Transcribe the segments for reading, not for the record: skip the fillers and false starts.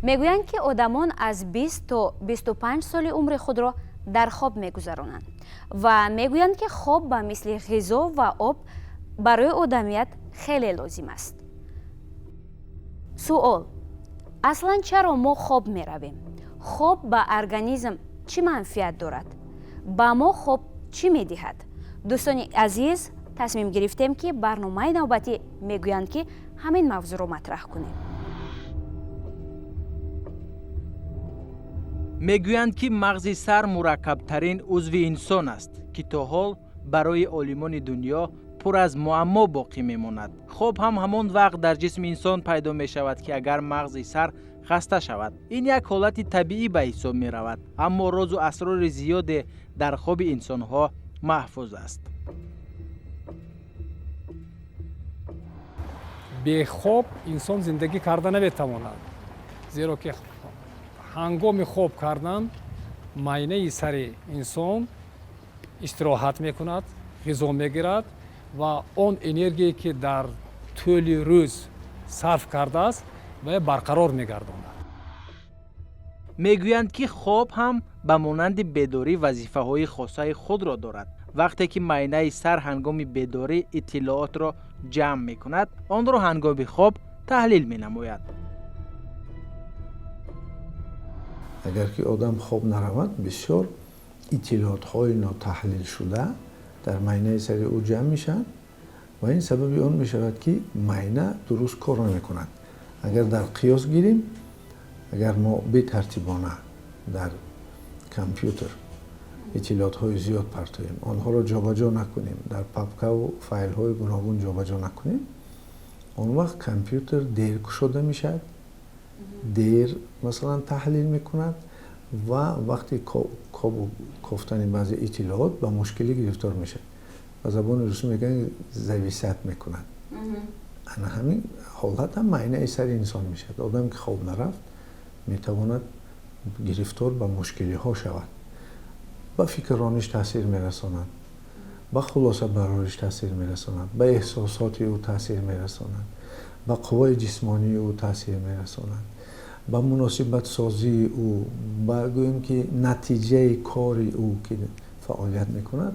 Мегӯянд, ки одамон аз 20 то 25 соли умри худро дар хоб мегузаронанд ва мегӯянд, ки хоб ба мисли ғизо ва об барои одамият хеле лозим аст. Суол: аслан чаро мо хоб меравем? Хоб ба организм чӣ манфиат дорад? Ба мо хоб чӣ медиҳад? Дӯстони азиз, тасмим гирифтем, ки барномаи навбатӣ мегӯянд, ки ҳамин мавзӯъро матраҳ кунем. Мегӯянд, ки мағзи сар мураккабтарин узви инсон аст, ки то ҳол барои олимони дунё пур аз муаммо боқӣ мемонад. Хоб ҳам ҳамон вақт дар ҷисми инсон пайдо мешавад, ки агар мағзи сар хаста шавад. Ин як ҳолати табиӣ ба ҳисоб меравад, аммо розу асрори зиёде дар хоби инсонҳо маҳфуз аст. Бехоб инсон зиндагӣ карда наметавонад, зеро ки ҳангоми хоб кардан майнаи сари инсон истироҳат мекунад, ғизо мегирад ва он энергие, ки дар тӯли рӯз сарф кардааст, ва барқарор мегардонад. Мегӯянд, ки хоб ҳам ба монанди бедорӣ вазифаҳои хосаи худро дорад. Вақте ки майнаи сар ҳангоми бедорӣ иттилоотро ҷамъ мекунад, онро ҳангоми хоб таҳлил менамояд. Агар ки одам хоб наравад, бисёр иттилоотҳои нотаҳлилшуда дар майнаи сари ӯ ҷамъ мешаванд ва ин сабаби он мешавад, ки майна дуруст кор намекунад. Агар дар қиёс гирем, агар мо бетартибона дар компютер иттилоотҳои зиёд партоем, онҳоро ҷобаҷо накунем, дар папкаву файлҳои гуногун ҷобаҷо накунем, он вақт компютер дер кушода мешавад, дер, масалан, таҳлил мекунад ва вақти кобу кофтани баъзе иттилоот ба мушкилӣ гирифтор мешавад. Ба забони русӣ мегӯянд, зависать мекунад. Ана ҳамин ҳолат ҳам майнаи сари инсон мешавад. Одаме, ки хоб нарафт, метавонад гирифтор ба мушкилиҳо шавад. Ба фикррониш таъсир мерасонад, ба хулосабарориш таъсир мерасонад, ба эҳсосоти ӯ таъсир мерасонад, ба қувваи ҷисмонии ӯ таъсир мерасонад, ба муносибатсозии ӯ, ба, гӯем ки, натиҷаи кори ӯ, ки фаъолият мекунад,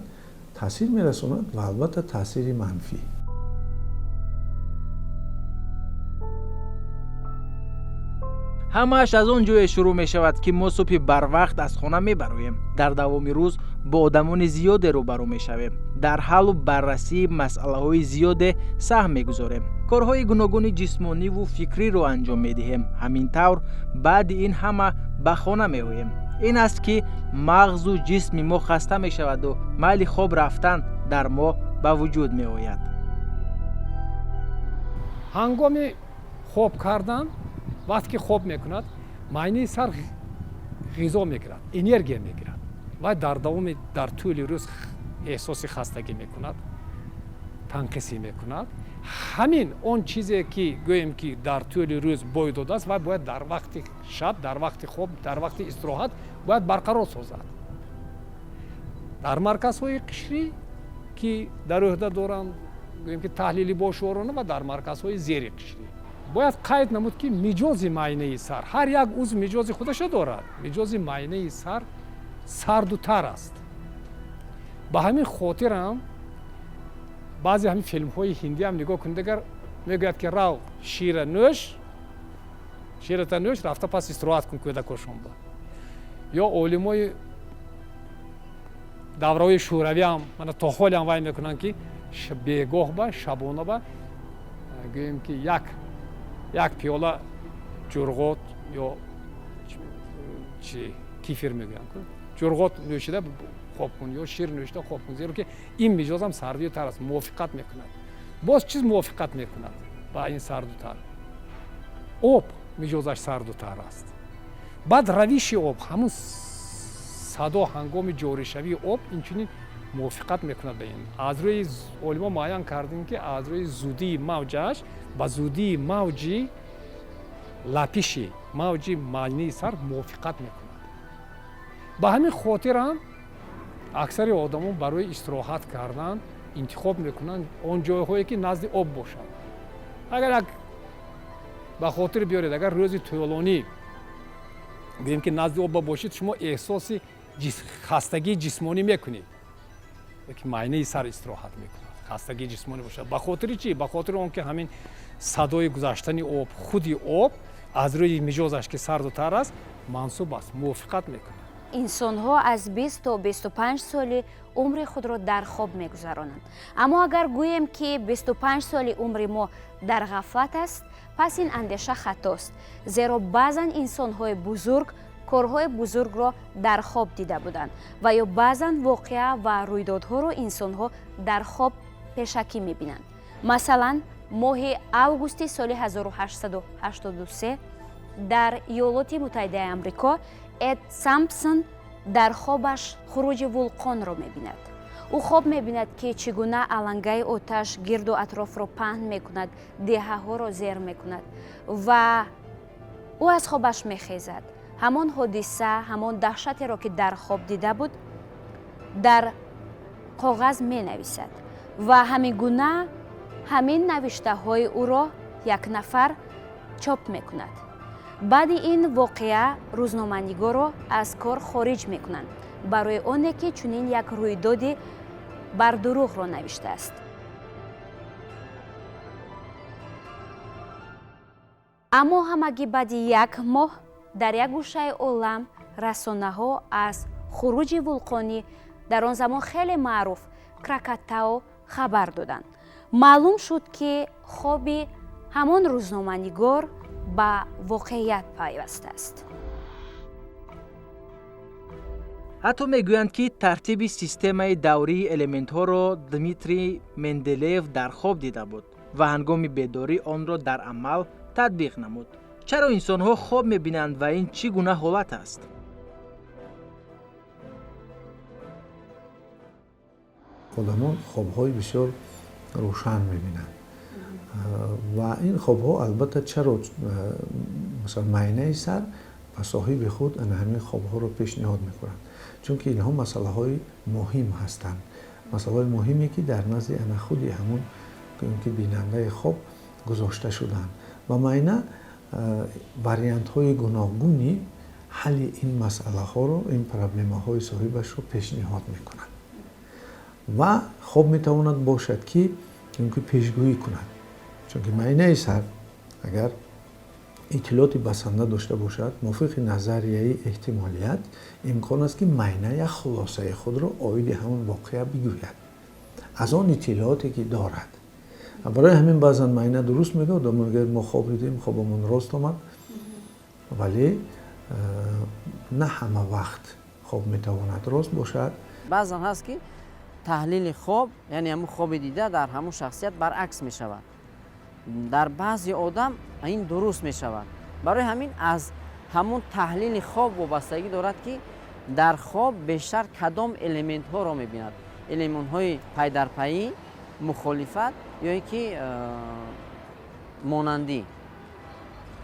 таъсир мерасонад ва албатта таъсири манфӣ. Ҳамааш аз он ҷое шурӯъ мешавад, ки мо субҳи барвақт аз хона мебароем. Дар давоми рӯз бо одамони зиёде рӯбарӯ мешавем, дар ҳаллу баррасии масъалаҳои зиёде саҳм мегузорем, корҳои гуногуни ҷисмониву фикриро анҷом медиҳем. Ҳамин тавр, баъди ин ҳама ба хона меоем. Ин аст, ки мағзу ҷисми мо хаста мешаваду майли хоб рафтан дар мо ба вуҷуд меояд. Ҳангоми хоб кардан, вақте ки хоб мекунад, майнаи сар ғизо мегирад, энергия мегирад ва дар давоми, дар тӯли рӯз эҳсоси хастагӣ мекунад, танқисӣ мекунад. Ҳамин он чизе, ки, гӯем ки, дар тӯли рӯз бой додааст, вай бояд дар вақти шаб, дар вақти хоб, дар вақти истироҳат бояд барқарор созад. Дар марказҳои қишрӣ, ки дар ӯҳда доранд, гӯем ки, таҳлили бошуорона, ва дар марказҳои зери қишрӣ. Бояд қайд намуд, ки миҷози майнаи сар, ҳар як узв миҷози худашо дорад, миҷози майнаи сар сарду тар аст. Ба ҳамин хотирам баъзе ҳамин филмҳои ҳиндиам нигоҳ кунед, агар мегӯяд, ки рав, шира нӯш, ширата нӯш, рафта пас истироҳат кун кӯдакошонба. Ё олимои давраҳои шӯравиам мана то ҳолиам вай мекунанд, ки бегоҳба, шабонаба, гӯем ки, як як пиёла ҷурғот ё чи, кефир мегӯянд, ҷурғот нӯшида хоб кун ё шир нӯшида хоб кун, зеро ки ин миҷозам сардию тар аст, мувофиқат мекунад. Боз чиз мувофиқат мекунад ба ин сарду тар? Об миҷозаш сарду тар аст. Баъд равиши об, ҳамун садо ҳангоми ҷоришавии об инчунин мувофиқат мекунад ба ин. Аз рӯи олимо муайян кардем, ки аз рӯи зудии мавҷаш ба зудии мавҷи лапиши мавҷи майнаи сар мувофиқат мекунад. Ба ҳамин хотирам аксари одамон барои истироҳат кардан интихоб мекунанд он ҷойҳое, ки назди об бошад. Агар як ба хотир биёред, агар рӯзи тӯлонӣ Гӯем ки назди об бошед, шумо эҳсоси хастагии ҷисмонӣ мекунед, ки майнаи сар истироҳат мекунад. Хастагии ҷисмонӣ бошад, ба хотири чӣ? Ба хотири он ки ҳамин садои гузаштани об, худи об аз рӯи миҷозаш, ки сарду тар аст, мансуб аст, мувофиқат мекунад. Инсонҳо аз 20 то 25 соли умри худро дар хоб мегузаронанд. Аммо агар гӯем, ки 25 соли умри мо дар ғафлат аст, пас ин андеша хатост, зеро баъзан инсонҳои бузург корҳои бузургро дар хоб дида буданд ва ё баъзан воқеа ва рӯйдодҳоро инсонҳо дар хоб пешакӣ мебинанд. Масалан, моҳи августи соли 1883 дар Иёлоти Муттаҳидаи Амрико Эд Сампсон дар хобаш хуруҷи вулқонро мебинад. Ӯ хоб мебинад, ки чӣ гуна алангаи оташ гирду атрофро паҳн мекунад, деҳаҳоро зер мекунад ва ӯ аз хобаш мехезад. Ҳамон ҳодиса, ҳамон даҳшатеро, ки дар хоб дида буд, дар коғаз менависад ва ҳамин гуна ҳамин навиштаҳои ӯро як нафар чоп мекунад. Баъди ин воқеа рӯзноманигорро аз кор хориҷ мекунанд барои оне, ки чунин як рӯйдоди бардурӯғро навиштааст. Аммо ҳамагӣ баъди як моҳ дар як гӯшаи олам расонаҳо аз хуруҷи вулқонӣ, дар он замон хеле маъруф, Кракатао хабар доданд. Маълум шуд, ки хоби ҳамон рӯзноманигор ба воқеият пайвастааст. Ҳатто мегӯянд, ки тартиби системаи даврии элементҳоро Дмитрий Менделеев дар хоб дида буд ва ҳангоми бедорӣ онро дар амал татбиқ намуд. Чаро инсонҳо хоб мебинанд ва ин чӣ гуна ҳолат аст? Одамон хобҳои бисёр рӯшан мебинанд ва ин хобҳо албатта чаро, масалан, майнаи сар ба соҳиби худ ана ҳамин хобҳоро пешниҳод мекунанд? Чунки инҳо масъалаҳои муҳим ҳастанд, масъалаҳои муҳиме, ки дар назди ана худи ҳамун ки бинандаи хоб гузошта шуданд ва майна вариантҳои гуногуни ҳалли ин масъалаҳоро, ин проблемаҳои соҳибашро пешниҳод мекунад. Ва хоб метавонад бошад, ки ки пешгӯӣ кунад, чунки майнаи сар агар иттилооти басанда дошта бошад, мувофиқи назарияи эҳтимолият имкон аст, ки майна як хулосаи худро оиди ҳамон воқеа бигӯяд аз он иттилооте, ки дорад. Барои ҳамин баъзан майна дуруст мегӯяд, одам мегӯяд, мо хоб дидем, хобамон рост омад, вале на ҳама вақт хоб метавонад рост бошад. Баъзан ҳаст, ки таҳлили хоб, яъне ҳамун хоби дида, дар ҳамун шахсият баръакс мешавад, дар баъзе одам ин дуруст мешавад. Барои ҳамин аз ҳамун таҳлили хоб вобастагӣ дорад, ки дар хоб бештар кадом элементҳоро мебинад: элементҳои пайдарпайӣ, мухолифат ё ин ки монандӣ.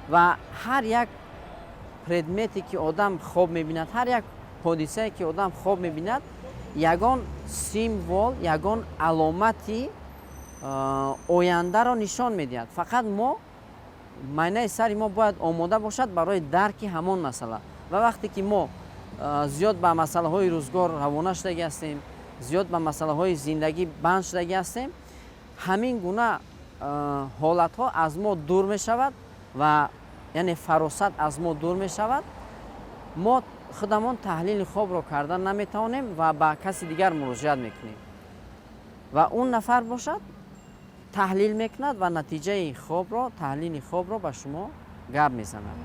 Ва ҳар як предмете, ки одам хоб мебинад, ҳар як ҳодисае, ки одам хоб мебинад, ягон символ, ягон аломати ояндаро нишон медиҳад. Фақат мо, майнаи сари мо бояд омода бошад барои дарки ҳамон масъала. Ва вақте ки мо зиёд ба масъалаҳои рӯзгор равона шудагӣ ҳастем, зиёд ба масъалаҳои зиндагӣ банд шудагӣ ҳастем, ҳамин гуна ҳолатҳо аз мо дур мешавад ва яъне фаросат аз мо дур мешавад. Мо худамон таҳлили хобро карда наметавонем ва ба каси дигар муроҷиат мекунем ва он нафар бошад, таҳлил мекунад ва натиҷаи хобро, таҳлили хобро ба шумо гап мезанад.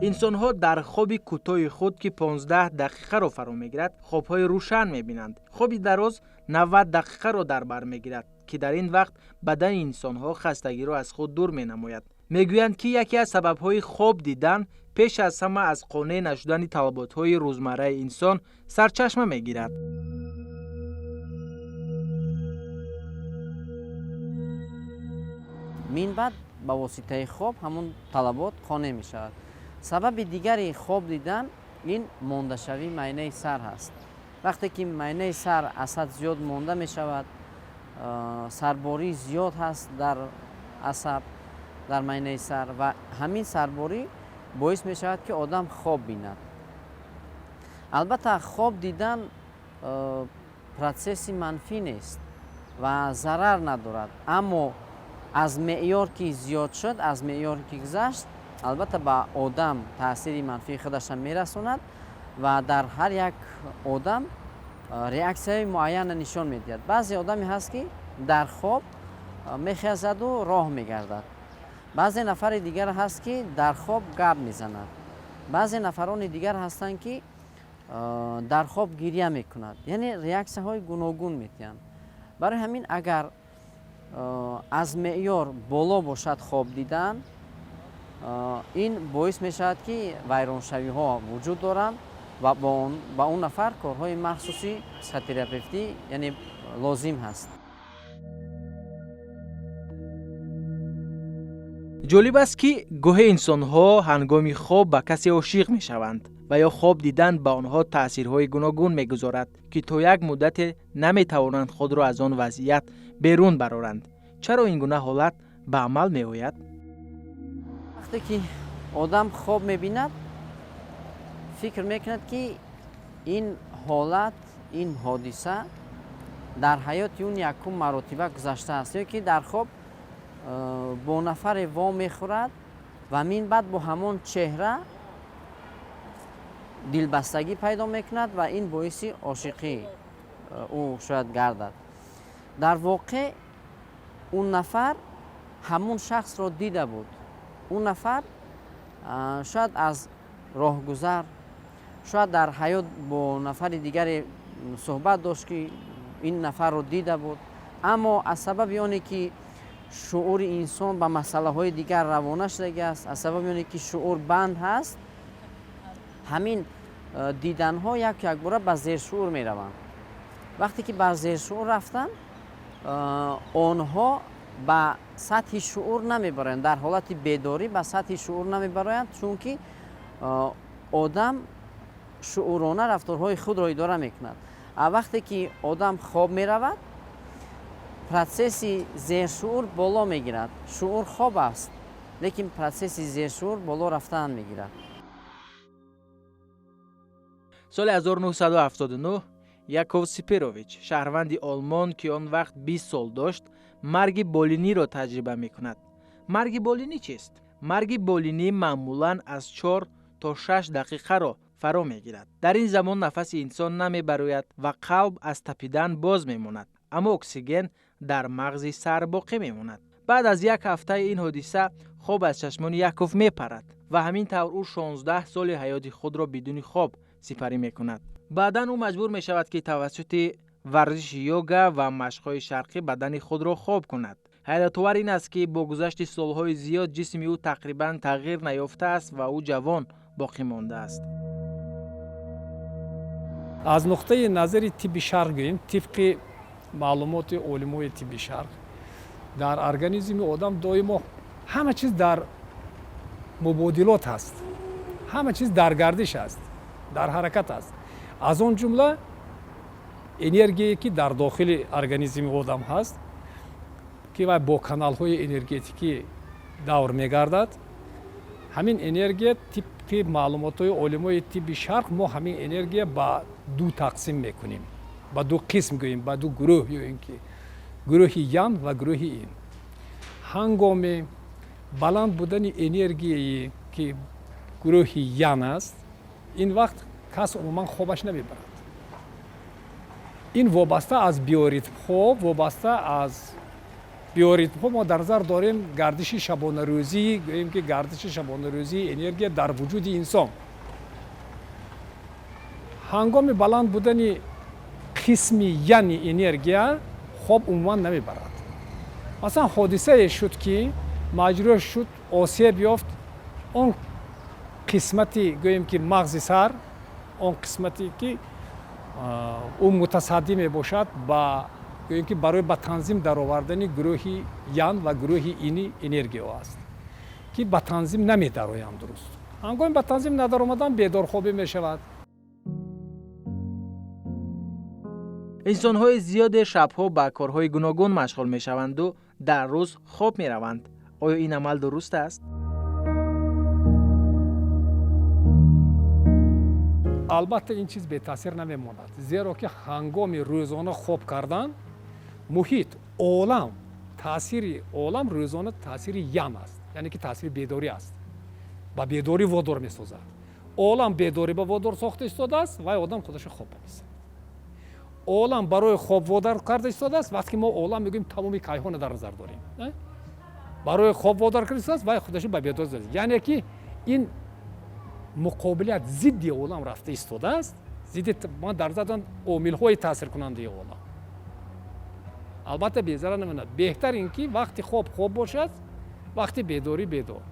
Инсонҳо дар хоби кӯтоҳи худ, ки 15 дақиқаро фаро мегирад, хобҳои рӯшан мебинанд. Хоби дароз 90 дақиқаро дар бар мегирад, ки дар ин вақт бадани инсонҳо хастагиро аз худ дур менамояд. Мегӯянд, ки яке аз сабабҳои хоб дидан пеш аз ҳама аз қонеъ нашудани талаботҳои рӯзмарраи инсон сарчашма мегирад. Мин баъд ба воситаи хоб ҳамон талабот қонеъ мешавад. Сабаби дигари хоб дидан ин мондашавии майнаи сар ҳаст. Вақте ки майнаи сар аз ҳад зиёд монда мешавад, Сарбории зиёд ҳаст дар асаб, дар майнаи сар, ва ҳамин сарборӣ боис мешавад, ки одам хоб бинад. Албатта, хоб дидан процесси манфӣ нест ва зарар надорад, аммо аз меъёр ки зиёд шуд, аз меъёр ки гузашт, албатта, ба одам таъсири манфии худаша мерасонад ва дар ҳар як одам реаксияи муайяна нишон медиҳад. Баъзе одаме ҳаст, ки дар хоб мехезаду роҳ мегардад, баъзе нафари дигар ҳаст, ки дар хоб гап мезанад, баъзе нафарони дигар ҳастанд, ки дар хоб гиря мекунад, яъне реаксияҳои гуногун медиҳанд. Барои ҳамин, агар аз меъёр боло бошад хоб дидан, ин боис мешавад, ки вайроншавиҳо вуҷуд доранд ва ба он нафар корҳои махсуси психотерапевтӣ, яъне, лозим ҳаст. Ҷолиб аст, ки гоҳе инсонҳо ҳангоми хоб ба касе ошиқ мешаванд ва ё хоб дидан ба онҳо таъсирҳои гуногун мегузорад, ки то як муддате наметавонанд худро аз он вазъият берун бароранд. Чаро ин гуна ҳолат ба амал меояд? Вақте ки одам хоб мебинад, фикр мекунад, ки ин ҳолат, ин ҳодиса дар ҳаёти ӯ якум маротиба гузаштааст ё ки дар хоб бо нафаре во мехӯрад ва мин баъд бо ҳамон чеҳра дилбастагӣ пайдо мекунад ва ин боиси ошиқӣ ӯ шояд гардад. Дар воқеъ, он нафар ҳамон шахсро дида буд. Он нафар шояд аз роҳгузар, шояд дар ҳаёт бо нафари дигаре суҳбат дошт, ки ин нафарро дида буд, аммо аз сабаби оне ки шуури инсон ба масъалаҳои дигар равона шудагиаст, аз сабаби оне ки шуур банд ҳаст, ҳамин диданҳо як якбора ба зершуур мераванд. Вақте ки ба зершуур рафтанд, онҳо ба сатҳи шуур намебароянд, дар ҳолати бедорӣ ба сатҳи шуур намебароянд, чунки одам шуурона рафторҳои худро идора мекунад. А вақте ки одам хоб меравад, процесси зершуур боло мегирад. Шуур хоб аст, лекин процесси зершуур боло рафтан мегирад. Соли 1979 Яков Сиперович, шаҳрванди Олмон, ки он вақт 20 сол дошт, марги болиниро таҷриба мекунад. Марги болинӣ чист? Марги болинӣ маъмулан аз 4 то 6 дақиқаро фаро мегирад. Дар ин замон нафаси инсон намебарояд ва қалб аз тапидан боз мемонад, аммо оксиген дар мағзи сар боқӣ мемонад. Баъд аз як ҳафтаи ин ҳодиса хоб аз чашмони Яков мепарад ва ҳамин тавр ӯ 16 соли ҳаёти худро бидуни хоб сипарӣ мекунад. Баъдан ӯ маҷбур мешавад, ки тавассути варзиши йога ва машқҳои шарқӣ бадани худро хоб кунад. Ҳайратовар ин аст, ки бо гузашти солҳои зиёд ҷисми ӯ тақрибан тағйир наёфтааст ва ӯ ҷавон боқӣ мондааст. Аз нуқтаи назари тибби шарқ гӯем, тибқи маълумоти олимои тибби шарқ, дар организми одам доимо ҳама чиз дар мубодилот ҳаст, ҳама чиз дар гардиш аст, дар ҳаракат аст, аз он ҷумла энергие, ки дар дохили организми одам ҳаст, ки вай бо каналҳои энергетикӣ давр мегардад. Ҳамин энергия, тибқи маълумотҳои олимои тибби шарқ, мо ҳамин энергия ба ду тақсим мекунем, ба ду қисм гӯем, ба ду гурӯҳ, ё ин ки гурӯҳи ян ва гурӯҳи ин. Ҳангоми баланд будани энергияе, ки гурӯҳи ян аст, ин вақт кас умуман хобаш намебарад. Ин вобаста аз биоритмҳо, вобаста аз биоритмҳо мо дар назар дорем гардиши шабонарӯзӣ, гӯем ки гардиши шабонарӯзии энергия дар вуҷуди инсон. Ҳангоми баланд будани қисми яни энергия хоб умуман намебарад. Масалан, ҳодисае шуд, ки маҷрӯҳ шуд, осеб ёфт, он қисмати, гӯем ки, мағзи сар, он қисмате, ки ӯ мутасаддӣ мебошад ба, гӯем ки, барои ба танзим даровардани гурӯҳи ян ва гурӯҳи ини энергияҳо аст, ки ба танзим намедароянд дуруст. Ҳангоми ба танзим надаромадан бедорхобӣ мешавад. Инсонҳои зиёде шабҳо ба корҳои гуногун машғул мешаванду дар рӯз хоб мераванд. Оё ин амал дуруст аст? Албатта, ин чиз бетаъсир намемонад, зеро ки ҳангоми рӯзона хоб кардан муҳит, олам, таъсири олам рӯзона таъсири ям аст, яъне ки таъсири бедорӣ аст, ба бедорӣ водор месозад. Олам бедорӣ ба водор сохта истодааст, вай одам худашо хоб мемесад. Олам барои хоб водор карда истодааст. Вақте ки мо олам мегӯем, тамоми кайҳонро дар назар дорем. Барои хоб водор карда истодааст, вай худашо ба бедорӣ, яъне ки ин муқобилият зидди олам рафта истодааст, зидди ман дар назар дорам омилҳои таъсиркунандаи олам. Албатта, безарар намемонад. Беҳтар ин ки вақти хоб хоб бошад, вақти бедорӣ бедор.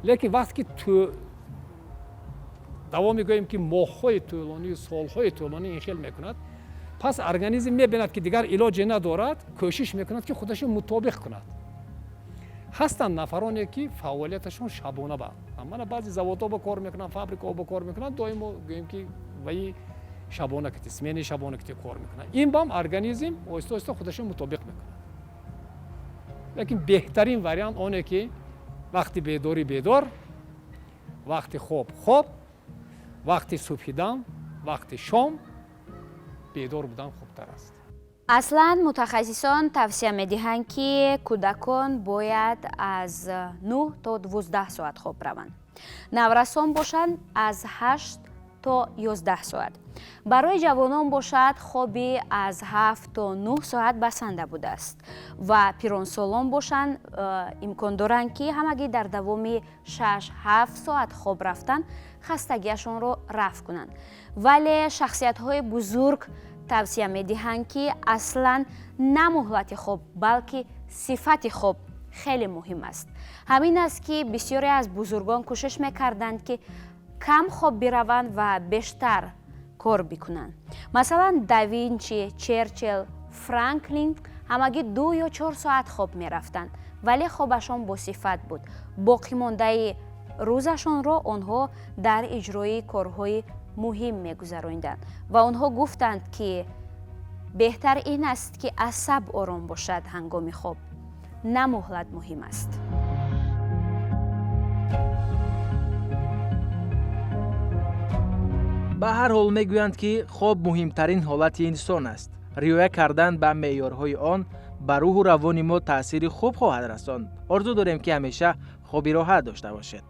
Лекин вақте ки давом мегӯем, ки моҳҳои тӯлонию солҳои тӯлонӣ ин хел мекунад, пас организм мебинад, ки дигар илоҷе надорад, кӯшиш мекунад, ки худашро мутобиқ кунад. Ҳастанд нафароне, ки фаъолияташон шабона ба мана баъзе заводҳо ба кор мекунанд, фабрикаҳо ба кор мекунанд, доимо гӯем ки ваи шабона кити, сменаи шабона кити кор мекунанд. Ин бам организм оҳиста оҳиста худашро мутобиқ мекунад. Лекин беҳтарин вариант оне, ки вақти бедорӣ бедор, вақти хоб хоб, вақти субҳидам, вақти шом бедор будан хубтар аст. Аслан мутахассисон тавсия медиҳанд, ки кӯдакон бояд аз 9 то 12 соат хоб раванд, наврасон бошанд аз 8 то 11 соат, барои ҷавонон бошад хоби аз 7 то 9 соат басанда будааст ва пиронсолон бошанд имкон доранд, ки ҳамагӣ дар давоми 6-7 соат хоб рафтан хастагиашонро рафъ кунанд. Вале шахсиятҳои бузург тавсия медиҳанд, ки аслан на муҳлати хоб, балки сифати хоб хеле муҳим аст. Ҳамин аст, ки бисёре аз бузургон кӯшиш мекарданд, ки кам хоб бираванд ва бештар кор бикунанд. Масалан, Да Винчи, Черчилл, Франклин ҳамагӣ 2 ё 4 соат хоб мерафтанд, вале хобашон босифат буд. Боқимондаи рӯзашонро онҳо дар иҷрои корҳои муҳим мегузарониданд ва онҳо гуфтанд, ки беҳтар ин аст, ки асаб ором бошад ҳангоми хоб, на муҳлат муҳим аст. Ба ҳар ҳол, мегӯянд, ки хоб муҳимтарин ҳолати инсон аст. Риоя кардан ба меъёрҳои он ба рӯҳу равони мо таъсири хуб хоҳад расонд. Орзу дорем, ки ҳамеша хоби роҳат дошта бошед.